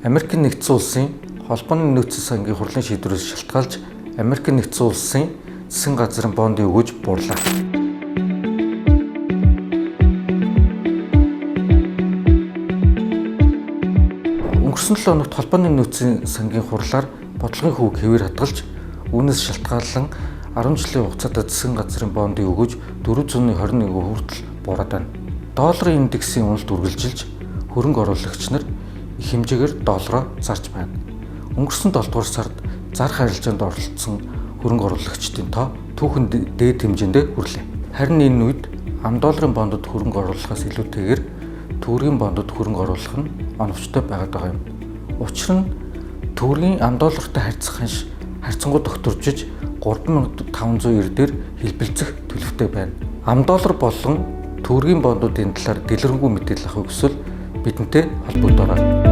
Америкийн нэгдсэн улсын холбооны нөөцийн сангийн хурлын шийдвэрээс шалтгаалж Америкийн нэгдсэн улсын засгийн газрын бондын өгөөж буурлаа. Өнгөрсөн 7 хоногт холбооны нөөцийн сангийн хурлаар бодлогын хүүг хэвээр хадгалж, үүнээс шалтгаалan 10 жилийн хугацаатай засгийн газрын бондын өгөөж 421% хүртэл буураад байна. Долларын индексийн уналт үргэлжилж, хөрөнгө оруулагч нар их хэмжээгээр доллароо зарж байна. Өнгөрсөн 7 дугаар сард зарх арилжаанд оролцсон хөрөнгө оруулагчдын тоо түүхэн дээд хэмжээндээ хүрлээ. Харин энэ үед ам долларын бондод хөрөнгө оруулахаас илүүтэйгээр төгрөгийн бондод хөрөнгө оруулах нь оновчтой байгаад байгаа юм. Учир нь төгрөгийн ам доллартай харьцах ханш харьцангуй докторжиж 3590 дээр хэлбэлзэх төлөвтэй байна. Ам доллар болон төгрөгийн бондуудын талаар дэлгэрэнгүй мэдээлэл авахыг хүсвэл бидэнтэй холбогдоорой.